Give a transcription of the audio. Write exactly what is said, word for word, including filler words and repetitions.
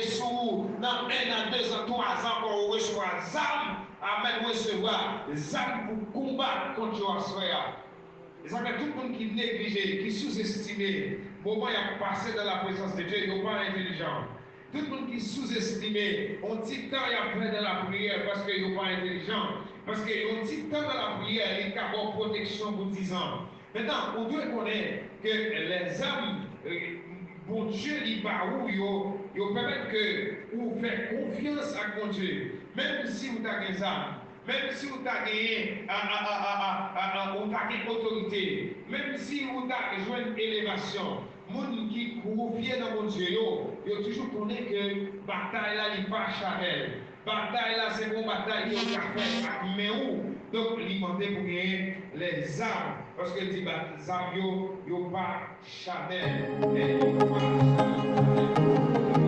sou ou, nan en an, dezan, twazan ankò, ou resevwa zam. Amèn, ou resevwa zam pou konbat kont yo ap fè a. E sa fè tout moun ki neglije, ki souzestime moman y ap pase dans la présence de Dieu, yo pa entelijan. Tout moun ki souzestime yon ti tan y ap fè dans la prière paske yo pa entelijan. Paske yon ti tan dans la prière, li ka ba w pwoteksyon pou dizan. Mentnan, ou dwe konnen ke lèzam, eh, Bondye li ba ou yo, yo pèmèt ke ou fè konfyans ak Bondye. Menm si ou ta gen zam, menm si ou ta genyen, a, a, ou ta gen otorite, menm si ou ta jwenn elevasyon, moun ki konfye nan Bondye yo, yo toujou konnen ke batay la li pa chanèl. Batay la se yon batay ke yo ka fè ak men ou. Donk, li mande pou genyen lèzam. Paske li di ba-, zam yo, yo pa chanèl. E yo pa chanèl.